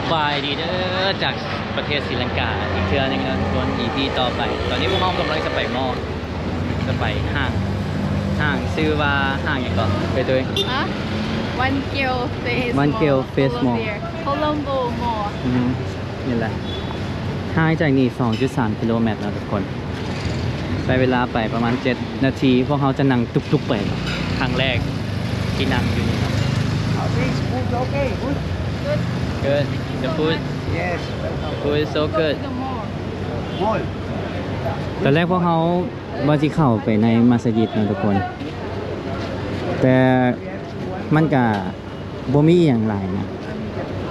ສະບາຍດີເດີ ຈາກປະເທດສີລັງກາອີກເທື່ອໜຶ່ງເນາະທຸກຄົນ ອີພີຕໍ່ໄປ. ຕອນນີ້ພວກເຮົາກຳລັງຈະໄປມໍ ຈະໄປຫ້າງ ຫ້າງຊື່ວ່າຫ້າງຫຍັງເກາະ? ໄປເດີ ຮະ? One Kale Face One Kale Mall Face Mall Colombia Colombo Mall ອືມ ນີ້ແຫຼະ ຫ່າງຈາກນີ້ສອງຈຸດສາມກິໂລແມັດເນາະທຸກຄົນ. ໃຊ້ເວລາໄປປະມານເຈັດນາທີ ພວກເຮົາຈະນັ່ງຕຸກໆໄປ ຄັ້ງແລກທີ່ນັ່ງຢູ່ນີ້ເນາະ. How is food? Okay, good. Good. The food, Yes, welcome. Food is so good. Mall. ຕອນແລກພວກເຮົາວ່າຊິເຂົ້າໄປໃນມັດສະຢິດເນາະທຸກຄົນ ແຕ່ມັນກະ ບໍ່ມີອີ່ຫຍັງຫຼາຍນະ.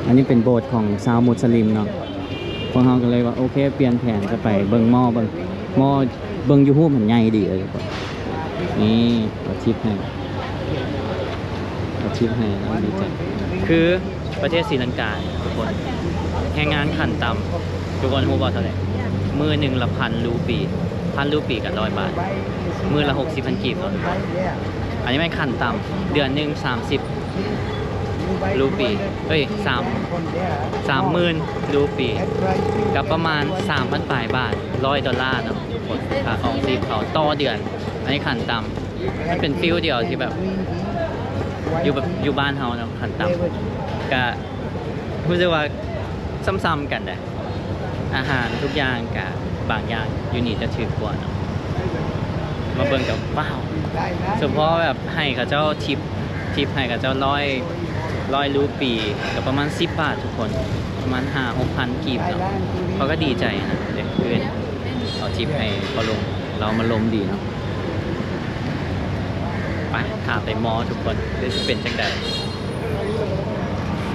ອັນນີ້ເປັນໂບດຂອງຊາວມຸດສະລິມເນາະ. ພວກເຮົາກໍເລີຍວ່າ ໂອເຄ ປ່ຽນແຜນ ຈະໄປເບິ່ງມໍ ເບິ່ງມໍ ເບິ່ງຢູ່ຮູບມັນໃຫຍ່ດີເລີຍທຸກຄົນ. ນີ້ ເອົາທິບໃຫ້ ເອົາທິບໃຫ້ ເອົາດີໃຈ. ຄືປະເທດສີລັງກາທຸກຄົນ ແຮງງານຂັ້ນຕ່ຳ ທຸກຄົນຮູ້ບໍ່ເທົ່າໃດ? ມື້ໜຶ່ງລະພັນຣູປີ ພັນຣູປີກໍຮ້ອຍບາດ ມື້ລະຫົກສິບພັນກີບເນາະ. ອັນນີ້ແມ່ນຂັ້ນຕ່ຳ ເດືອນໜຶ່ງສາມສິບ ຣູປີ ເອີຍ ສາມ ສາມໝື່ນຣູປີ ກໍປະມານສາມພັນປາຍບາດ ຮ້ອຍໂດລາເນາະທຸກຄົນ ຄ່າຄອງຊີບເຂົາຕໍ່ເດືອນ. ອັນນີ້ຂັ້ນຕ່ຳ ມັນເປັນຟີລດຽວທີ່ແບບ ຢູ່ແບບ ຢູ່ບ້ານເຮົາເນາະ ຂັ້ນຕ່ຳ ກະຮູ້ສຶກວ່າຊ້ຳໆກັນເດ້. ອາຫານທຸກຢ່າງກະບາງຢ່າງຢູ່ນີ້ຈະຖືກກວ່າເນາະ. ມາເບິ່ງກະ ວ້າວ ສະເພາະແບບໃຫ້ເຂົາເຈົ້າທິບ ທິບໃຫ້ເຂົາເຈົ້າຮ້ອຍ ຮ້ອຍຣູປີ ກະປະມານສິບບາດທຸກຄົນ ປະມານຫ້າຫົກພັນກີບເນາະ. ເຂົາກະດີໃຈນະ ເດັກອື່ນເອົາທິບໃຫ້ພໍ່ລຸງ ລາວມາລົມດີເນາະ. ໄປ ຖ້າໄປມໍທຸກຄົນ ຊິເປັນຈັ່ງໃດ?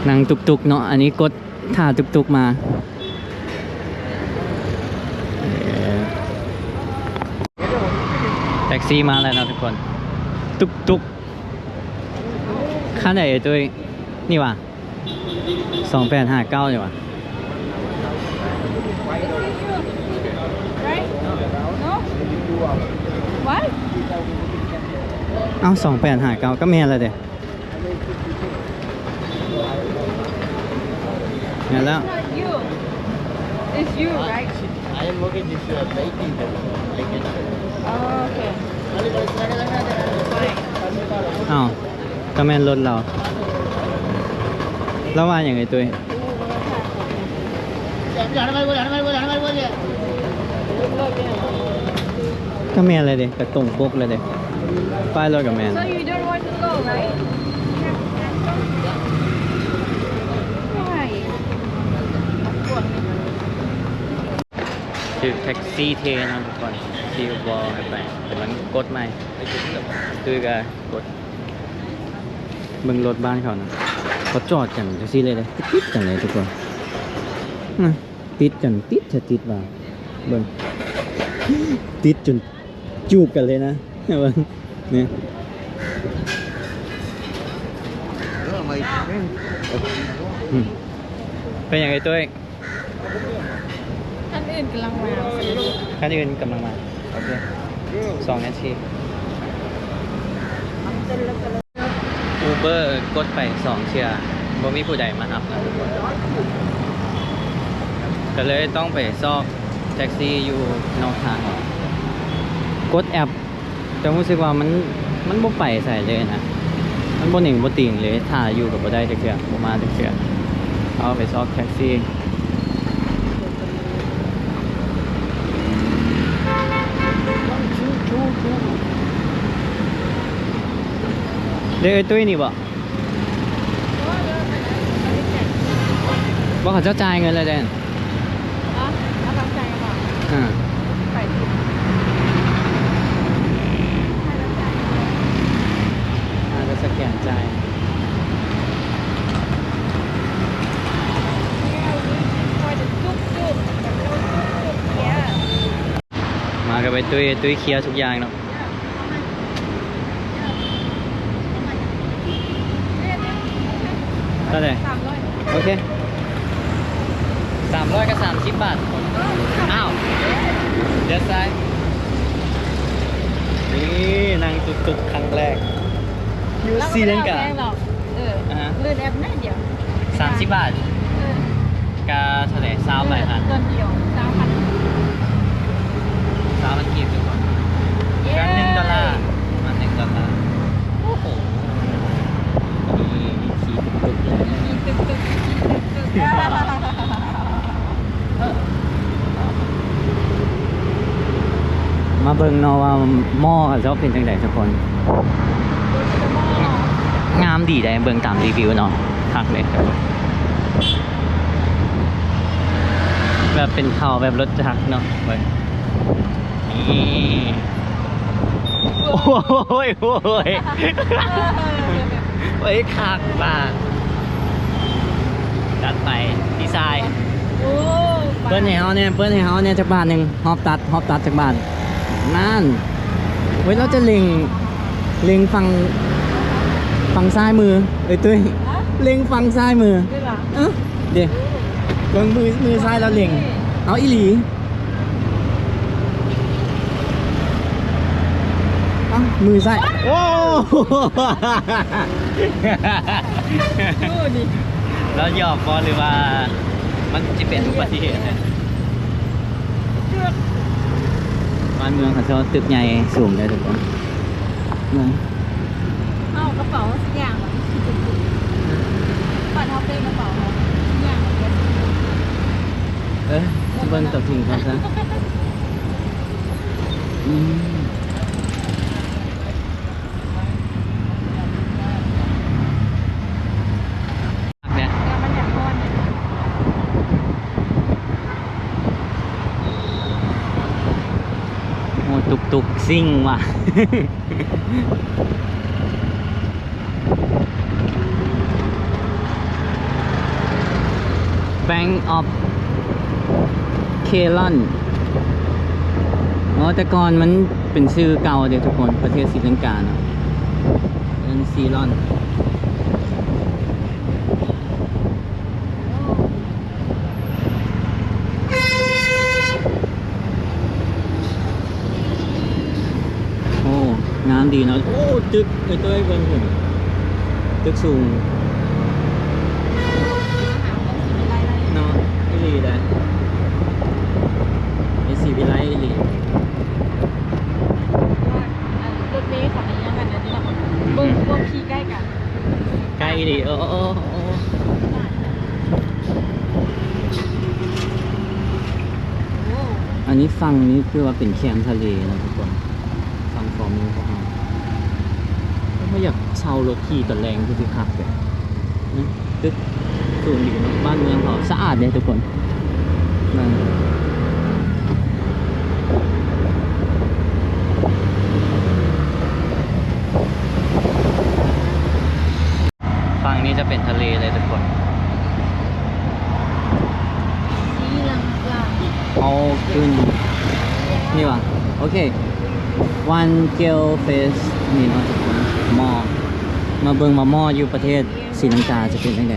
ນັ່ງຕຸກໆເນາະ ອັນນີ້ກົດ ຖ້າຕຸກໆມາ. ເອີ ແທັກຊີມາແລ້ວເນາະທຸກຄົນ. ຕຸກໆ ຄັນໃດເອີຍຕຸ້ຍ? ນີ້ຫວາ? ສອງແປດຫ້າເກົ້ານີ້ຫວາ? Right? No? What? ເອົ້າ ສອງແປດຫ້າເກົ້າ ກໍແມ່ນແລ້ວເດ້. ແມ່ນແລ້ວ. It's not you. It's you, right? I am okay, this, uh, eighteen, the application. Oh, okay. ອ້າວ ກໍແມ່ນລົດລາວ. ລາວວ່າຫຍັງ ໄອ້ຕຸ້ຍ? ກໍແມ່ນແລ້ວເດ້ ກໍຕົງປົກແລ້ວເດ້ ປ້າຍລົດກໍແມ່ນ. So you don't want to go, right? Why? ຖືກແທັກຊີເທເນາະທຸກຄົນ ທີ່ບໍ່ໃຫ້ໄປ ກຳລັງກົດໃໝ່ ຕຸ້ຍກໍກົດ ເບິ່ງລົດບ້ານເຂົານະ ເຂົາຈອດກັນຈັ່ງຊີ້ເລີຍເດ້ ຕິດກັນເລີຍທຸກຄົນ ນະ ຕິດກັນ ຕິດແທ້ຕິດວ່າ ເບິ່ງ ຕິດຈົນຈູບກັນເລີຍນະ ເບິ່ງ ນີ້ ເປັນຫຍັງ ໄອ້ຕຸ້ຍ? ຄັນອື່ນກຳລັງມາ ຄັນອື່ນກຳລັງມາ ໂອເຄ ສອງນາທີ. Uber ກົດໄປສອງເທື່ອ ບໍ່ມີຜູ້ໃດມາຮັບນະ ກໍເລີຍຕ້ອງໄປຊອກແທັກຊີຢູ່ນອກທາງອອກ ກົດແອັບ ແຕ່ຮູ້ສຶກວ່າມັນ ມັນບໍ່ໄປໃສເລີຍນະ ມັນບໍ່ເໜັງບໍ່ຕີງເລີຍ ຖ້າຢູ່ກໍບໍ່ໄດ້ຈັກເທື່ອ ບໍ່ມາຈັກເທື່ອ ເອົາໄປຊອກແທັກຊີ. ເດ້ ເອີຍ ຕຸ້ຍນີ້ບໍ່? ບໍ່ ເຂົາເຈົ້າຈ່າຍເງິນແລ້ວເດ້. ຮະ? ເອົາບັດຈ່າຍບໍ່? ອ່າ ໄປຕິດ ອ່າ ກໍສະແກນຈ່າຍ. ມາກັບໄອ້ຕຸ້ຍ ຕຸ້ຍເຄຍທຸກຢ່າງເນາະ. ເທົ່າໃດ? ສາມຮ້ອຍ ໂອເຄ ສາມຮ້ອຍກັບສາມສິບບາດ. ອ້າວ ເດຊາຍ ນີ້ນັ່ງຕຸກໆຄັ້ງແລກຢູ່ສີລັງກາ. ເອີ ອ່າຮະ ລື່ນແອັບໜ້ອຍດຽວ ສາມສິບບາດ ເອີ. ກາເທົ່າໃດ? ຊາວປາຍພັນ ເດືອນດຽວ ຊາວພັນ ຊາວພັນກີບທຸກຄົນ. ເຢ້ ເດືອນໜຶ່ງດອນລາ ປະມານໜຶ່ງດອນລາ. ໂອ້ໂຫ ຂີ່ຕຸກໆເລີຍ ຂີ່ຕຸກໆ ຂີ່ຕຸກໆ. ມາເບິ່ງເນາະວ່າໝໍ້ເຂົາເຈົ້າເປັນຈັ່ງໃດທຸກຄົນ. ງາມດີໃດ໋ ເບິ່ງຕາມຣີວິວເນາະ ຄັກເດ້. ແບບເປັນເຂົາແບບລົດຈັກເນາະ ເບິ່ງ ນີ້ ໂອ້ຍ ໂອ້ຍ ໂອ້ຍ ຄັກວ່າ ຈັດໄປ ດີໄຊ. ໂອ້ ເປີດໃຫ້ເຮົາແດ່ ເປີດໃຫ້ເຮົາແດ່ຈັກບາດໜຶ່ງ. ຮອບຕັດ ຮອບຕັດຈັກບາດ? ນັ້ນ ເວີຍ ລາວຈະເລັງ ເລັງຝັ່ງ ຝັ່ງຊ້າຍມື ເອີຍ ຕຸ້ຍ ຮະ? ເລັງຝັ່ງຊ້າຍມື ເອີ ເດ້ ເບິ່ງມື ມືຊ້າຍລາວເລັງ. ເອົາ ອີ່ຫຼີ ເອົ້າ ມືຊ້າຍ ໂອ້ ໂອ້ ນີ້ ລາວຫຍອກບໍ່ ຫຼືວ່າມັນຊິເປັນອຸບັດຕິເຫດ? ບ້ານເມືອງເຂົາເຈົ້າຕຶກໃຫຍ່ສູງເດີທຸກຄົນ. ເບິ່ງ ເອົາກະເປົາຊິຍ່າງ ບັດເຮົາເປ້ກະເປົາຊິຍ່າງ ເອີ ເບິ່ງຕົວຈິງກ່ອນຊະ. ອືມ ແລ້ວມັນຢາກຮ້ອນ ໂອ້ ຕຸກໆ ຊິ່ງວ່າ Bank of Ceylon. ອໍ ແຕ່ກ່ອນມັນເປັນຊື່ເກົ່າເດ້ທຸກຄົນ ປະເທດສີລັງກາເນາະ ເປັນ Ceylon. ໂອ້ ງາມດີເນາະ. ໂອ້ ຕຶກ ເອີຍ ເຕີຍ ເບິ່ງພຸ້ນ ຕຶກສູງເນາະ. ອີ່ຫຼີໃດ໋ ເປັນສີວິໄລອີ່ຫຼີ. ລົດເມເຂົານີ້ຍັງອັນນັ້ນຢູ່ເນາະ ເບິ່ງ ເບິ່ງຂີ່ໃກ້ກັນ. ໃກ້ອີ່ຫຼີ ໂອ້ ໂອ້ ໂອ້ ໂອ້ ໂອ້. ອັນນີ້ຝັ່ງນີ້ຄືວ່າເປັນແຄມທະເລເນາະທຸກຄົນ ຝັ່ງຂວາມືຂອງເຮົາ. ໂອ້ ຢາກເຊົ່າລົດຂີ່ຕອນແລງຄືຊິຄັກເດ ຕຶກສູງດີເນາະ. ບ້ານເມືອງເຂົາສະອາດເດ້ທຸກຄົນ. ຝັ່ງນີ້ຈະເປັນທະເລເລີຍທຸກຄົນ. ເຮົາຂຶ້ນນີ້ຫວາ? ໂອເຄ One Guild Fest ນີ້ເນາະທຸກຄົນ. ໝໍ້ ມາເບິ່ງວ່າໝໍ້ຢູ່ປະເທດສີລັງກາຈະເປັນຈັ່ງໃດ.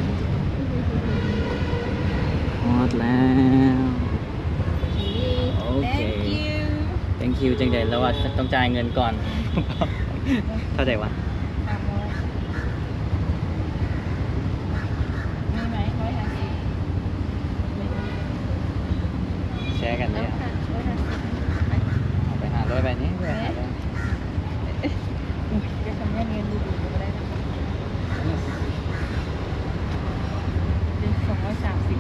ຮອດແລ້ວ. ໂອເຄ Thank you. Thank you ຈັ່ງໃດ ລະວ່າຕ້ອງຈ່າຍເງິນກ່ອນ. ເທົ່າໃດຫວາ? ສາມຮ້ອຍ. ມີໄໝ? ຮ້ອຍຫ້າສິບ. ແຊກັນເດ້. ເອົາ ຮ້ອຍຫ້າສິບ ເອົາໄປຫ້າຮ້ອຍ ໄປນີ້ ໄປຫ້າຮ້ອຍ. ໂອ້ຍ ໄປທຳງານເງິນດີໆ ກໍບໍ່ໄດ້. ເປັນສອງຮ້ອຍສາມສິບ.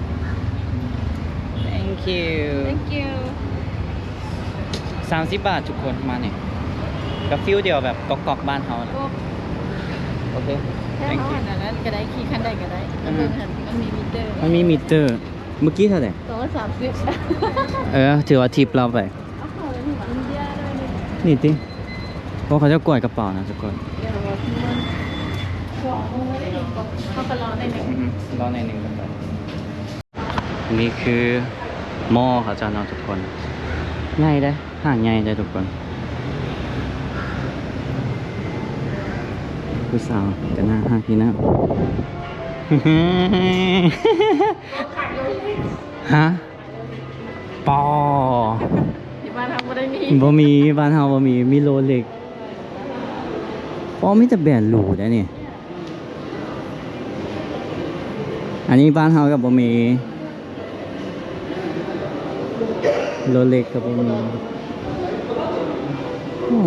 Thank you. Thank you. ສາມສິບບາດທຸກຄົນ ມານີ້ ກະຟີລດຽວແບບກອກໆ ບ້ານເຮົາ. ໂອ ໂອເຄ ແທ້ Thank you. ເຮົາອັນນັ້ນກະໄດ້ ຂີ່ຄັນໃດກະໄດ້. ອືມ ເບິ່ງຫັ້ນ ມັນມີມີເຕີ ມັນມີມີເຕີ. ເມື່ອກີ້ເທົ່າໃດ? ສອງຮ້ອຍສາມສິບ. ເອີ ຖືວ່າທິບລາວໄປ. ນີ້ຕິ ໂອ້ ເຂົາເຈົ້າກວດກະເປົານະທຸກຄົນ. ເຮົາກະລໍໜ້ອຍໜຶ່ງ ອືມ ລໍໜ້ອຍໜຶ່ງກ່ອນໄປ. ນີ້ຄືມໍເຂົາເຈົ້າເນາະທຸກຄົນ ໃຫຍ່ເດ້ ຫ້າງໃຫຍ່ເດ້ທຸກຄົນ. ຜູ້ສາວກະໜ້າຮັກດີນະ. ຮະ? ປໍ ຢູ່ບ້ານເຮົາບໍ່ໄດ້ມີ ບໍ່ມີ ບ້ານເຮົາບໍ່ມີ ມີໂລເລັກ. ໂອ້ ມີແຕ່ແບຣນຫຼູໄດ໋ນີ້. ອັນນີ້ບ້ານເຮົາກະບໍ່ມີ. ໂລເລັກກໍບໍ່ມີ. ໂອ້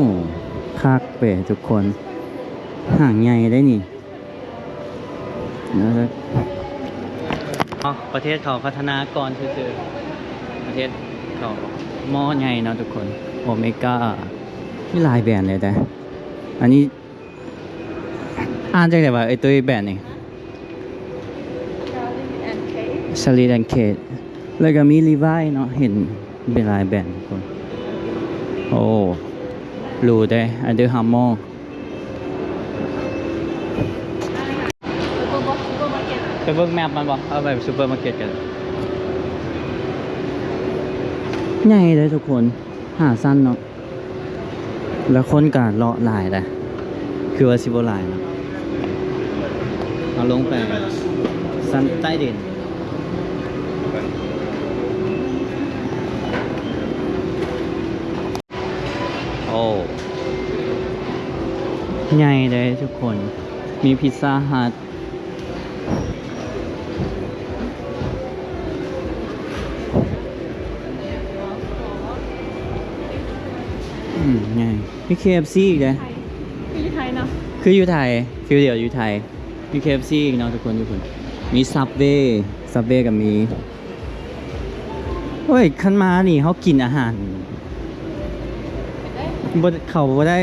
ຄັກເດ້ທຸກຄົນ ຫ້າງໃຫຍ່ເດ້ນີ້. ເນາະ ປະເທດເຂົາພັດທະນາກ່ອນຊື່ໆ ປະເທດເຂົາມໍ່ໃຫຍ່ເນາະທຸກຄົນ. ໂອເມກາ ມີຫຼາຍແບຣນເລີຍເດ້. ອັນນີ້ອ່ານຈັ່ງໃດວະ ເອີຍຕຸ້ຍ ແບຣນນີ້? Charlie and Kate ແລ້ວກໍມີ Levi ເນາະ ເຫັນເປັນຫຼາຍແບຣນທຸກຄົນ. ໂອ້ ຫຼູເດ້ Under Armour. ໄປເບິ່ງແມັບມັນບໍ່? ເອົາໄປຊຸບເປີມາເກັດກັນ. ໃຫຍ່ເດ້ທຸກຄົນ ຫ້າຊັ້ນເນາະ ແລ້ວຄົນກະເລາະຫຼາຍເດ້ ຄືວ່າຊິບໍ່ຫຼາຍເນາະ. ເຮົາລົງໄປຊັ້ນໃຕ້ດິນ. ໂອ້ ໃຫຍ່ເດ້ທຸກຄົນ ມີ Pizza Hut. ອືມ ໃຫຍ່ ມີ KFC ອີກເດ້. ຄືຢູ່ໄທເນາະ ຄືຢູ່ໄທ ຟີລດຽວຢູ່ໄທ. ມີ KFC ອີກເນາະທຸກຄົນ ຢູ່ພຸ້ນ. ມີ Subway Subway ກໍມີ. ໂອ້ຍ ຄັນມານີ້ເຮົາກິນອາຫານ ບໍ່ ເຂົ້າບໍ່ໄດ້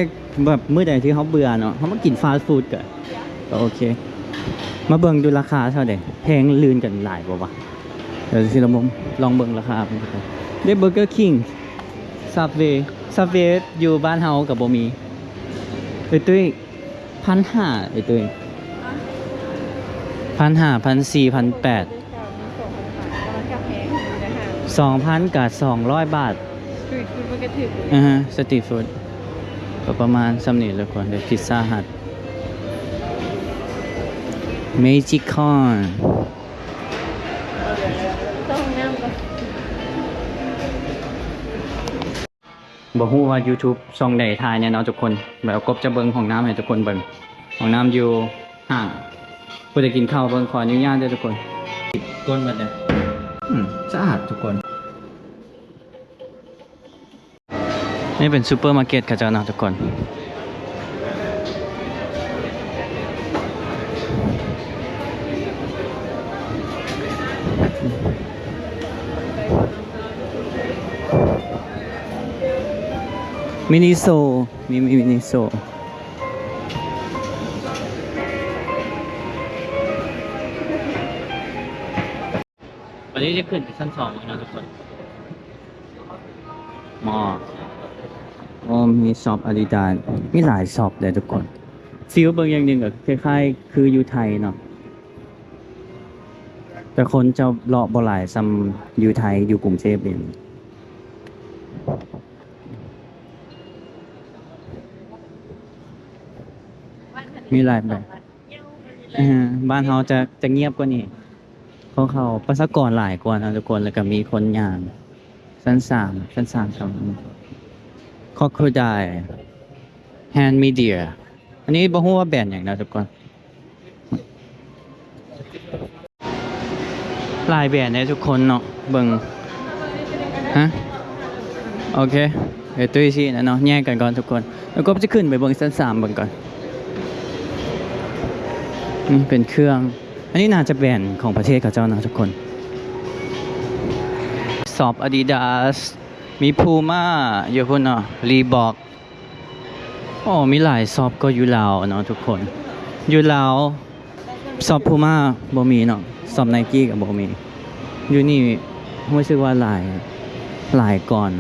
ແບບມື້ໃດທີ່ເຮົາເບື່ອເນາະ ເຮົາມາກິນຟາສຟູດກໍ ກໍໂອເຄ. ມາເບິ່ງດູລາຄາເທົ່າໃດ ແພງລື່ນກັນຫຼາຍບໍ່ວະ? ດຽວຊິລອງເບິ່ງ ລອງເບິ່ງລາຄາເພິ່ນ. ເດ້ Burger King Subway Subway ຢູ່ບ້ານເຮົາກໍບໍ່ມີ. ເອີຍຕຸ້ຍ ພັນຫ້າ ເອີຍຕຸ້ຍ ພັນຫ້າ ພັນສີ່ ພັນແປດ ສອງພັນກັບສອງຮ້ອຍບາດ. ສະຕຣີດຟູດມັນກໍຖືກຢູ່. ອ່າຮະ ສະຕຣີດຟູດ ກໍປະມານສ່ຳນີ້ແຫຼະທຸກຄົນ. ເດ້ Pizza Hut Magicon. ເຂົ້າຫ້ອງນ້ຳກ່ອນ. ບໍ່ຮູ້ວ່າ YouTube ຊ່ອງໃດຖ່າຍແນ່ເນາະທຸກຄົນ. ແລ້ວກົບຈະເບິ່ງຫ້ອງນ້ຳໃຫ້ທຸກຄົນເບິ່ງ. ຫ້ອງນ້ຳຢູ່ຫ້າງ. ຜູ້ໃດກິນເຂົ້າເບິ່ງ ຂໍອະນຸຍາດເດີທຸກຄົນ. ກ້ນໝົດເດີ. ອືມ ສະອາດທຸກຄົນ. ນີ້ເປັນຊຸບເປີມາເກັດເຂົາເຈົ້າເນາະທຸກຄົນ. Miniso ມີ Miniso. ວັນນີ້ໄດ້ຂຶ້ນໄປຊັ້ນສອງແລ້ວເນາະທຸກຄົນ. ໝໍ້ ໂອ້ ມີຊັອບອາດີດາສ ມີຫຼາຍຊັອບເດ້ທຸກຄົນ. ຟີລເບິ່ງຢ່າງໜຶ່ງກໍຄ້າຍໆຄືຢູ່ໄທເນາະ ແຕ່ຄົນຈະເລາະບໍ່ຫຼາຍສ່ຳຢູ່ໄທ ຢູ່ກຸງເທບນີ້ ມີຫຼາຍແບບ. ເອີ ບ້ານເຮົາຈະ ຈະງຽບກວ່ານີ້ ເພາະເຂົາປະຊາກອນຫຼາຍກວ່າເນາະທຸກຄົນ. ແລ້ວກໍມີຄົນຍ່າງ ຊັ້ນສາມ ຊັ້ນສາມກໍມີ Crocodile Hand Media. ອັນນີ້ບໍ່ຮູ້ວ່າແບຣນຫຍັງເນາະທຸກຄົນ. ຫຼາຍແບຣນເດ້ທຸກຄົນເນາະ ເບິ່ງ ຮະ ໂອເຄ ເອີ ຕຸ້ຍຊີ້ນະເນາະ ແຍກກັນກ່ອນທຸກຄົນ ແລ້ວກໍຈະຂຶ້ນໄປເບິ່ງຊັ້ນສາມເບິ່ງກ່ອນ. ນີ້ເປັນເຄື່ອງ ອັນນີ້ໜ້າຈະແບຣນຂອງປະເທດເຂົາເຈົ້າເນາະທຸກຄົນ. ຊັອບອາດີດາສ ມີພູມາຢູ່ພຸ້ນເນາະ ຣີບອກ. ໂອ້ ມີຫຼາຍຊັອບກວ່າຢູ່ລາວເນາະທຸກຄົນ. ຢູ່ລາວຊັອບພູມາບໍ່ມີເນາະ ຊັອບໄນກີກໍບໍ່ມີ. ຢູ່ນີ້ຮູ້ສຶກວ່າຫຼາຍ ຫຼາຍກ່ອນ.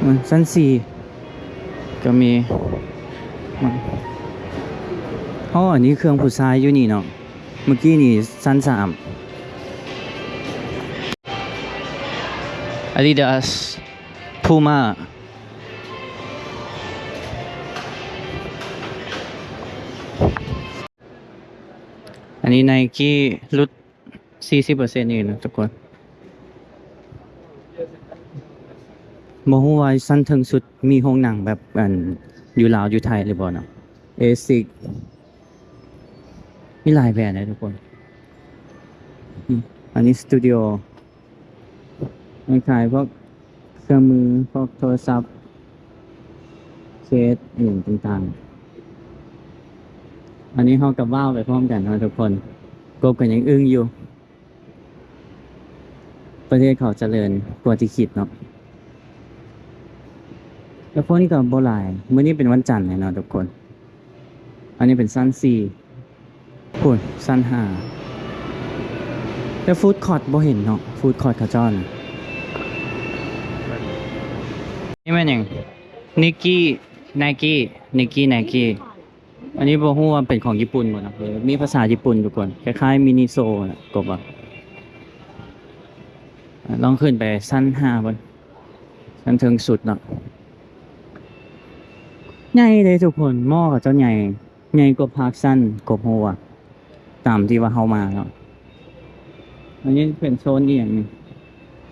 ອືມ ຊັ້ນສີ່ກໍມີ. ໂອ້ ອັນນີ້ເຄື່ອງຜູ້ຊາຍຢູ່ນີ້ເນາະ ເມື່ອກີ້ນີ້ຊັ້ນສາມ. ອາດີດາສ ພູມາ ອັນນີ້ໄນກີຫຼຸດສີ່ສິບເປີເຊັນອີກນະທຸກຄົນ. ບໍ່ຮູ້ວ່າຊັ້ນເທິງສຸດມີໂຮງໜັງແບບ ອັນ ຢູ່ລາວຢູ່ໄທຫຼືບໍ່ເນາະ. ເອຊິກ ມີຫຼາຍແບຣນເດ້ທຸກຄົນ. ອືມ ອັນນີ້ສະຕູດິໂອ ມັນຂາຍພວກເຄື່ອງມື ພວກໂທລະສັບ ເຄສ ອີ່ຫຍັງຕ່າງໆ. ອັນນີ້ເຮົາກໍວ້າວໄປພ້ອມກັນເນາະທຸກຄົນ. ກົບກໍຍັງອຶ້ງຢູ່. ປະເທດເຂົາຈະເລີນກວ່າທີ່ຄິດເນາະ. ແຕ່ຄົນກໍບໍ່ຫຼາຍ. ມື້ນີ້ເປັນວັນຈັນແຫຼະເນາະທຸກຄົນ. ອັນນີ້ເປັນຊັ້ນສີ່ ພຸ້ນ ຊັ້ນຫ້າ. ແຕ່ຟູດຄອດບໍ່ເຫັນເນາະ, ຟູດຄອດເຂົາເຈົ້ານະ. ນີ້ແມ່ນຫຍັງ? ນິກກີ້ ໄນກີ້ ນິກກີ້ ໄນກີ້. ອັນນີ້ບໍ່ຮູ້ວ່າເປັນຂອງຍີ່ປຸ່ນບໍ່ເນາະ. ເອີ ມີພາສາຍີ່ປຸ່ນທຸກຄົນ, ຄ້າຍໆມິນິໂຊນະ ກົບວ່າ. ອາ ລອງຂຶ້ນໄປຊັ້ນຫ້າເບິ່ງ, ຊັ້ນເທິງສຸດເນາະ. ໃຫຍ່ເດ້ທຸກຄົນ, ມໍເຂົາເຈົ້າໃຫຍ່, ໃຫຍ່ກວ່າພາກຊັ້ນກົບຮູ້ວ່າ ຕາມທີ່ວ່າເຮົາມາເນາະ. ອັນນີ້ເປັນໂຊນອີ່ຫຍັງນີ້?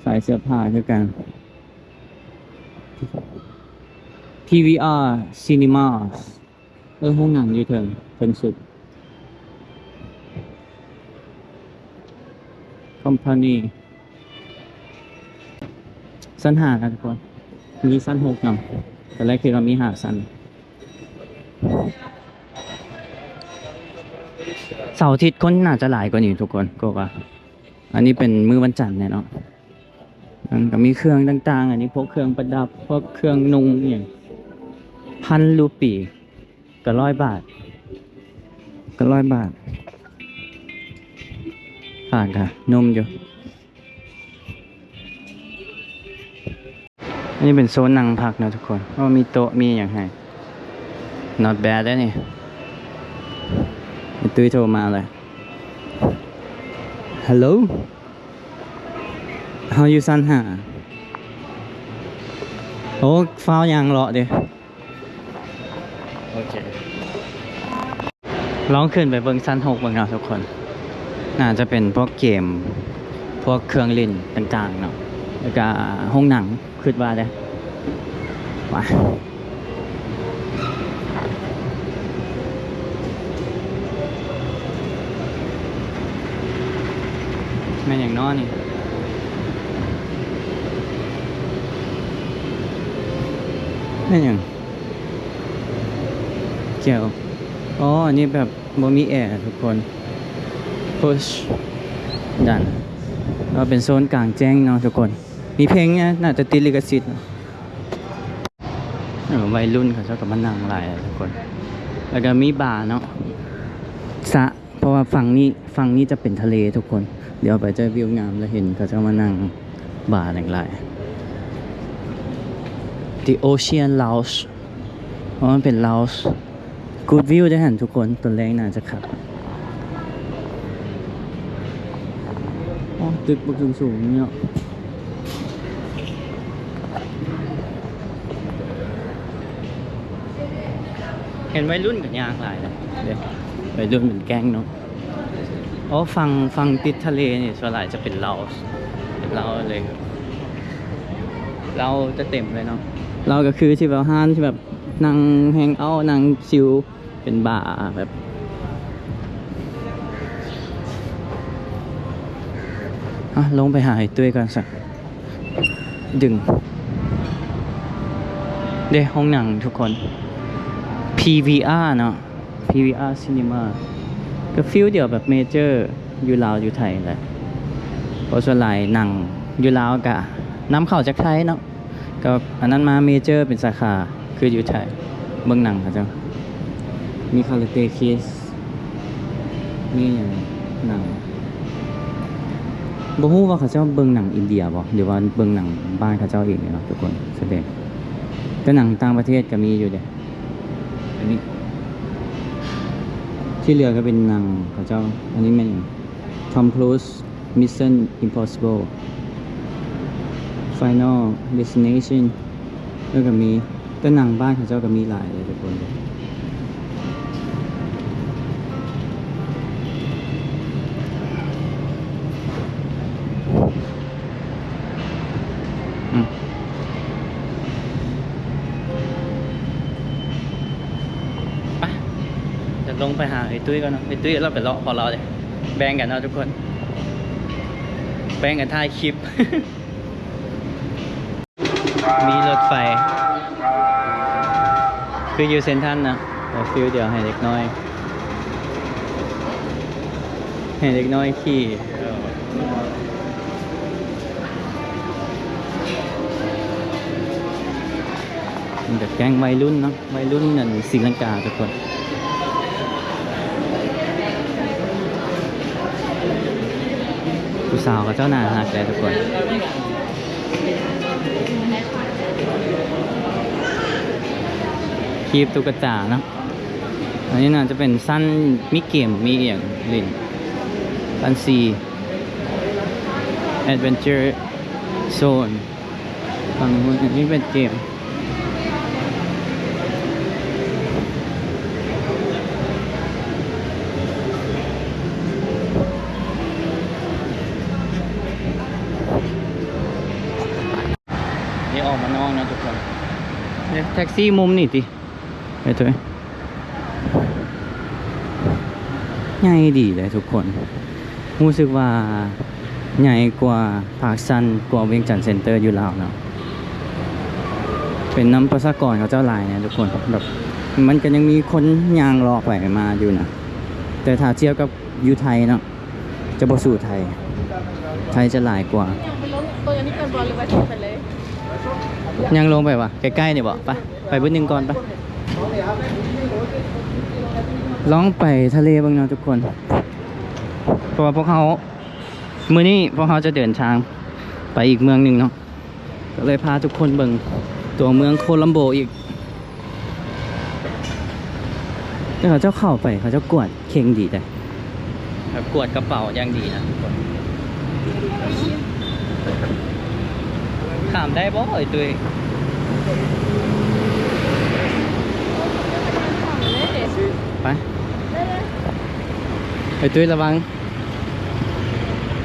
ຂາຍເສື້ອຜ້າຄືກັນ. ພີວີອາ ຊີນີມາ. ເອີ ໂຮງໜັງຢູ່ເທິງ ເທິງສຸດ. ຄອມພານີ ຊັ້ນຫ້ານະທຸກຄົນ, ມີຊັ້ນຫົກນຳ. ຕອນແລກຄິດວ່າມີຫ້າຊັ້ນ. ເສົາອາທິດຄົນໜ້າຈະຫຼາຍກວ່ານີ້ທຸກຄົນ, ກໍວ່າ ອັນນີ້ເປັນມື້ວັນຈັນແຫຼະເນາະ. ມັນກໍມີເຄື່ອງຕ່າງໆ, ອັນນີ້ພວກເຄື່ອງປະດັບ, ພວກເຄື່ອງນຸ່ງອີ່ຫຍັງ. ພັນຣູປີ ກໍຮ້ອຍບາດ, ກໍຮ້ອຍບາດ. ຜ້າກໍນຸ່ມຢູ່. ອັນນີ້ເປັນໂຊນນັ່ງພັກເນາະທຸກຄົນ. ໂອ້ ມີໂຕະ ມີຫຍັງໃຫ້. Not bad ເດ້ນີ້. ໄອ້ຕຸ້ຍໂທມາແລ້ວ. Hello. ເຮົາຢູ່ຊັ້ນຫ້າ. ໂອ້ ຟ້າວຍ່າງເລາະເດ້. ໂອເຄ ລອງຂຶ້ນໄປເບິ່ງຊັ້ນຫົກເບິ່ງເນາະທຸກຄົນ. ໜ້າຈະເປັນພວກເກມ ພວກເຄື່ອງຫຼິ້ນຕ່າງໆເນາະ, ແລ້ວກະໂຮງໜັງ ຄິດວ່າເດ້. ໄປ. ແມ່ນຫຍັງນໍນີ້? ແມ່ນຫຍັງ? ແກ້ວ. ອໍ ອັນນີ້ແບບບໍ່ມີແອທຸກຄົນ. Push. Done. ກໍເປັນໂຊນກາງແຈ້ງເນາະທຸກຄົນ. ມີເພງ ໜ້າຈະຕິດລິຂະສິດ. ເອີ ໄວລຸ້ນເຂົາເຈົ້າກໍມານັ່ງຫຼາຍທຸກຄົນ. ແລ້ວກໍມີບາເນາະ ສະ ເພາະວ່າຝັ່ງນີ້ ຝັ່ງນີ້ຈະເປັນທະເລທຸກຄົນ. ດຽວໄປຈະວິວງາມ ແລ້ວເຫັນເຂົາເຈົ້າມານັ່ງບາແຫຼງຫຼາຍ. The Ocean Lounge. ອໍ ມັນເປັນ lounge. Good view ເດ້ຫັ້ນທຸກຄົນ, ຕອນແລງໜ້າຈະຄັກ. ອໍ ຕຶກບັກສູງໆນີ້ເນາະ. ເຫັນໄວລຸ້ນກໍຍ່າງຫຼາຍເດ້ ໄວລຸ້ນເປັນແກ້ງເນາະ. ໂອ້ ຝັ່ງ ຝັ່ງຕິດທະເລນີ້ສ່ວນຫຼາຍຈະເປັນລາວ ເປັນລາວເລີຍ, ລາວຈະເຕັມເລີຍເນາະ. ລາວກໍຄືທີ່ແບບຮ້ານທີ່ແບບນັ່ງແຮງເອົາ ນັ່ງຊິວ ເປັນບາແບບ ອ່ະ ລົງໄປຫາໄອ້ຕຸ້ຍກ່ອນຊະ. ດຶງເດ້ ໂຮງໜັງທຸກຄົນ ພີວີອາເນາະ. ພີວີອາ ຊີນີມາ ກໍຟີລດຽວແບບເມເຈີຢູ່ລາວຢູ່ໄທແຫຼະ, ເພາະສ່ວນຫຼາຍໜັງຢູ່ລາວກະນຳເຂົ້າຈາກໄທເນາະ, ກໍອັນນັ້ນມາເມເຈີເປັນສາຂາ ຄືຢູ່ໄທ. ເບິ່ງໜັງເຂົາເຈົ້າ ມີຄາຣາເຕຄິດ ມີຫຍັງ ໜັງ ບໍ່ຮູ້ວ່າເຂົາເຈົ້າເບິ່ງໜັງອິນເດຍບໍ່ ຫຼືວ່າເບິ່ງໜັງບ້ານເຂົາເຈົ້າເອງເນາະທຸກຄົນ. ສະແດງ ແຕ່ໜັງຕ່າງປະເທດກໍມີຢູ່ເດ້. ອັນນີ້ ທີ່ເຫຼືອກໍເປັນໜັງເຂົາເຈົ້າ. ອັນນີ້ແມ່ນຫຍັງ? Tom Cruise Mission Impossible Final Destination ເອີ ກໍມີ. ແຕ່ໜັງບ້ານເຂົາເຈົ້າກໍມີຫຼາຍເດ້ທຸກຄົນ. ອືມ ໄປ ຈະລົງໄປຫາໄອ້ຕຸ້ຍກ່ອນເນາະ. ໄອ້ຕຸ້ຍລາວໄປເລາະຂອງລາວເດ້. ແບ່ງກັນເນາະທຸກຄົນ, ແບ່ງກັນຖ່າຍຄລິບ. ມີລົດໄຟ ຄືຢູ່ເຊັນທຣັນນະ ແຕ່ຟີລດຽວໃຫ້ເດັກນ້ອຍ ໃຫ້ເດັກນ້ອຍຂີ່. ມັນກໍແກ້ງໄວລຸ້ນເນາະ ໄວລຸ້ນອັນສີລັງກາທຸກຄົນ. ຜູ້ສາວເຂົາເຈົ້າໜ້າຮັກແຫຼະທຸກຄົນ. ຄີບຕຸກກະຕາເນາະ. ອັນນີ້ໜ້າຈະເປັນຊັ້ນມີເກມ ມີອີ່ຫຍັງຫຼິ້ນ. ຊັ້ນສີ່ Adventure Zone. ຝັ່ງນັ້ນນີ້ເປັນເກມ ນີ້ອອກມານອກເນາະທຸກຄົນ. ເອີ ແທັກຊີມຸມນີ້ຕິ ໄປເທີ ໃຫຍ່ດີເດ້ທຸກຄົນ. ຮູ້ສຶກວ່າໃຫຍ່ກວ່າ Parkson ກວ່າວຽງຈັນເຊັນເຕີຢູ່ລາວເນາະ. ເປັນນຳປະຊາກອນເຂົາເຈົ້າຫຼາຍນະທຸກຄົນ ແບບມັນກໍຍັງມີຄົນຍ່າງເລາະໄປມາຢູ່ນະ. ແຕ່ຖ້າທຽບກັບຢູ່ໄທເນາະ ຈະບໍ່ສູ້ໄທ ໄທຈະຫຼາຍກວ່າ. ຍ່າງລົງໄປວະ ໃກ້ໆນີ້ບໍ່? ໄປ ໄປບຶດໜຶ່ງກ່ອນ ໄປ ລອງໄປທະເລເບິ່ງເນາະທຸກຄົນ. ເພາະວ່າພວກເຮົາ ມື້ນີ້ພວກເຮົາຈະເດີນທາງໄປອີກເມືອງໜຶ່ງເນາະ ກໍເລີຍພາທຸກຄົນເບິ່ງຕົວເມືອງໂຄລັມໂບອີກ. ແຕ່ເຂົາເຈົ້າເຂົ້າໄປ ເຂົາເຈົ້າກວດເຄັ່ງດີເດ້ ແບບກວດກະເປົາຢ່າງດີນະທຸກຄົນ. ຂ້າມໄດ້ບໍ່ໄອ້ຕຸ້ຍ? ໄປ ໄອ້ຕຸ້ຍລະວັງ.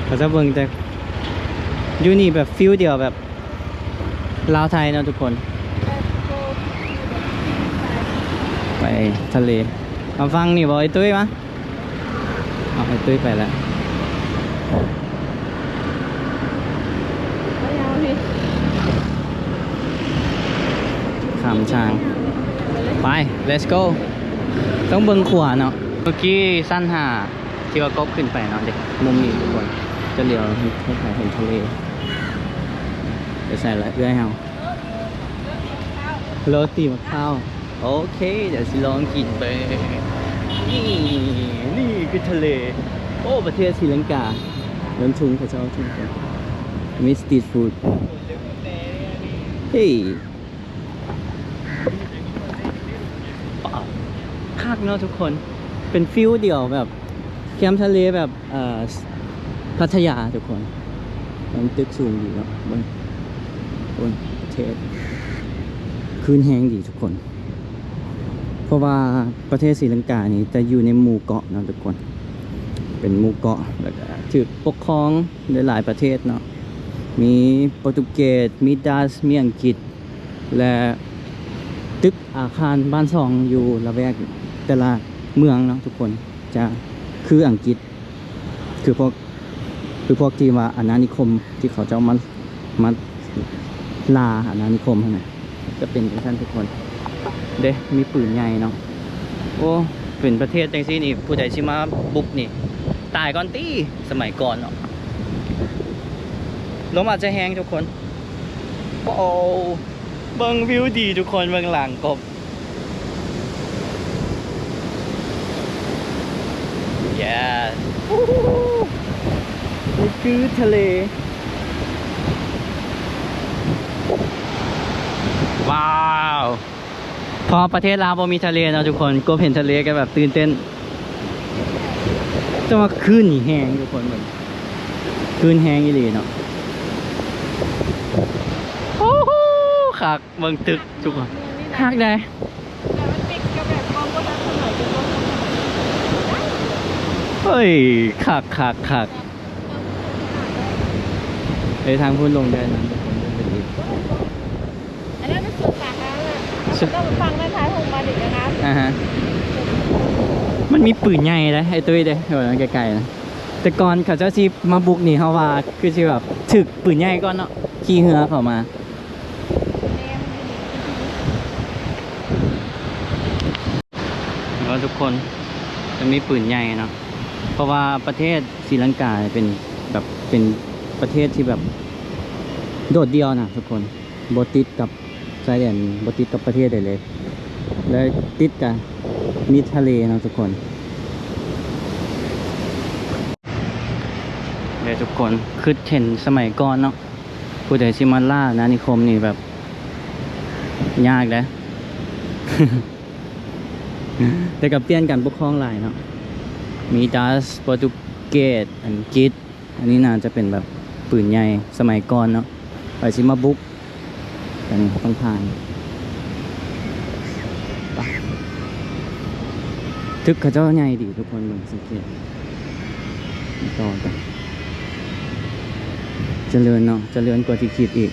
ເຂົາຈະເບິ່ງແຕ່ຢູ່ນີ້ແບບຟີລດຽວແບບລາວໄທເນາະທຸກຄົນ. ໄປທະເລ ເອົາຝັ່ງນີ້ບໍ່ໄອ້ຕຸ້ຍ? ມາ ເອົາໄອ້ຕຸ້ຍໄປແລ້ວ. ຂ້າມທາງ ໄປ let's go. ຕ້ອງເບິ່ງຂວາເນາະ. ເມື່ອກີ້ຊັ້ນຫ້າທີ່ວ່າກົບຂຶ້ນໄປເນາະເດ້ ມຸມນີ້ທຸກຄົນ ຈະຫຼຽວເຫັນ ເຫັນທະເລ. ໄປໃສລະເອື້ອຍເຮົາ? ໂລຕີໝາກພ້າວ. ໂອເຄ ດຽວຊິລອງກິນເບິ່ງ. ນີ້ ນີ້ຄືທະເລ. ໂອ້ ປະເທດສີລັງກາ. ເບິ່ງທຸງເຂົາເຈົ້າ ທຸງເຂົາເຈົ້າ ມີສະຕຣີດຟູດ. ເຮີ້ຍ ວ້າວ ຄັກເນາະທຸກຄົນ. ເປັນຟີລດຽວແບບແຄມທະເລແບບ ເອີ ພັດທະຍາທຸກຄົນ. ມັນຕຶກສູງດີເນາະ ເບິ່ງ ໂອ້ຍ ປະເທດ ຄື້ນແຮງດີທຸກຄົນ. ເພາະວ່າປະເທດສີລັງການີ້ຈະຢູ່ໃນໝູ່ເກາະເນາະທຸກຄົນ ເປັນໝູ່ເກາະ ແລ້ວກະຖືກປົກຄອງໂດຍຫຼາຍປະເທດເນາະ ມີໂປຣຕຸເກດ ມີດັດ ມີອັງກິດ ແລະ ຕຶກອາຄານບ້ານຊ່ອງຢູ່ລະແວກແຕ່ລະເມືອງເນາະທຸກຄົນ ຈະຄືອັງກິດ ຄືພວກ ຄືພວກທີ່ວ່າອານານິຄົມ ທີ່ເຂົາເຈົ້າມາ ມາລ່າອານານິຄົມຫັ້ນນະ ຈະເປັນຈັ່ງຊັ້ນທຸກຄົນເດ້. ມີປືນໃຫຍ່ເນາະ. ໂອ້ ເປັນປະເທດຈັ່ງຊີ້ນີ້ ຜູ້ໃດຊິມາບຸກນີ້ ຕາຍກ່ອນຕິ ສະໄໝກ່ອນເນາະ. ລົມອາດຈະແຮງທຸກຄົນ. ໂອ້ ເບິ່ງວິວດີທຸກຄົນ ເບິ່ງຫຼັງກົບ. Yes ນີ້ຄືທະເລ. ວ້າວ ເພາະປະເທດລາວບໍ່ມີທະເລເນາະທຸກຄົນ ກົບເຫັນທະເລກໍແບບຕື່ນເຕັ້ນ. ແຕ່ວ່າຄື້ນນີ້ແຮງທຸກຄົນເບິ່ງ ຄື້ນແຮງອີ່ຫຼີເນາະ. ໂອ້ໂຫ ຄັກ ເບິ່ງຕຶກທຸກຄົນ ຄັກໃດ. ເຮີ້ຍ ຄັກ ຄັກ ຄັກ. ເອີ ທາງພຸ້ນລົງໄດ້ນະທຸກຄົນ. ອັນນັ້ນເປັນສວນສາທາລະນະ ເຂົາເຈົ້າໄປຝັງນັ້ນ ຖ່າຍຮູບມາດີນະ. ອ່າຮະ ມັນມີປືນໃຫຍ່ເດ້ ໄອ້ຕຸ້ຍເດ້ ເຫັນບໍ່ ໃກ້ໆນະ. ແຕ່ກ່ອນເຂົາເຈົ້າຊິມາບຸກນີ້ ເຮົາວ່າຄືຊິແບບຖືກປືນໃຫຍ່ກ່ອນເນາະ ຂີ່ເຮືອເຂົ້າມາ. ທຸກຄົນ ມັນມີປືນໃຫຍ່ເນາະ ເພາະວ່າປະເທດສີລັງກາເປັນແບບ ເປັນປະເທດທີ່ແບບໂດດດ່ຽວນະທຸກຄົນ ບໍ່ຕິດກັບຊາຍແດນ ບໍ່ຕິດກັບປະເທດໃດເລີຍ ແລະ ຕິດກະມີທະເລເນາະທຸກຄົນ. ເດ້ທຸກຄົນ ຄຶດເຫັນສະໄໝກ່ອນເນາະ ຜູ້ໃດຊິມາລ່າອານານິຄົມນີ້ແບບຍາກເດ້ ແຕ່ກໍປ່ຽນການປົກຄອງຫຼາຍເນາະ ມີດັດ ໂປຣຕຸເກດ ອັງກິດ ອັນນີ້ໜ້າຈະເປັນແບບປືນໃຫຍ່ສະໄໝກ່ອນເນາະ ໃຜຊິມາບຸກ ອັນນີ້ຕ້ອງຜ່ານ ໄປ ຕຶກເຂົາເຈົ້າໃຫຍ່ດີທຸກຄົນ ເບິ່ງສັງເກດ ຕໍ່ກັນ ຈະເລີນເນາະ ຈະເລີນກວ່າທີ່ຄິດອີກ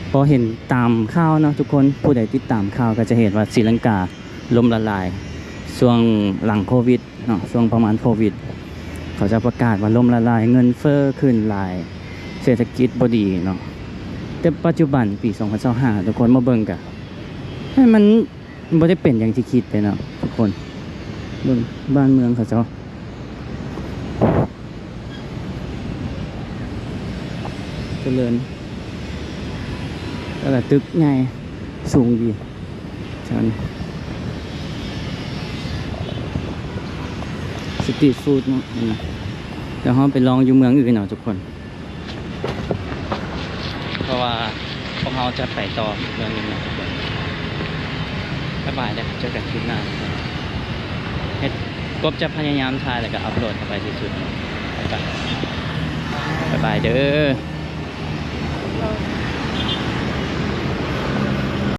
ເພາະເຫັນຕາມຂ່າວເນາະທຸກຄົນ ຜູ້ໃດຕິດຕາມຂ່າວກໍຈະເຫັນວ່າສີລັງກາ ລົ້ມລະລາຍ ຊ່ວງຫຼັງໂຄວິດເນາະ ຊ່ວງປະມານໂຄວິດ ເຂົາຈະປະກາດວ່າລົ້ມລະລາຍ ເງິນເຟີ້ຂຶ້ນຫຼາຍ ເສດຖະກິດບໍ່ດີເນາະ ແຕ່ປັດຈຸບັນປີສອງພັນຊາວຫ້າ ທຸກຄົນມາເບິ່ງກະ ໃຫ້ມັນບໍ່ໄດ້ເປັນຢ່າງທີ່ຄິດເດ້ເນາະທຸກຄົນ ເບິ່ງບ້ານເມືອງເຂົາເຈົ້າ ຈະເລີນ ແລ້ວກໍຕຶກໃຫຍ່ສູງດີ ຊັ້ນ ສະຕຣີດຟູດເນາະ ດຽວເຮົາໄປລອງຢູ່ເມືອງອື່ນເອົາທຸກຄົນ ເພາະວ່າພວກເຮົາຈະໄປຕໍ່ອີກເມືອງໜຶ່ງເນາະທຸກຄົນ ບາຍບາຍເດີ້ ເຈີກັນຄລິບໜ້າ ເຮັດ ກົບຈະພະຍາຍາມຖ່າຍ ແລ້ວກໍອັບໂຫຼດເຂົ້າໄປທີ່ສຸດ ບາຍບາຍ ບາຍບາຍເດີ້.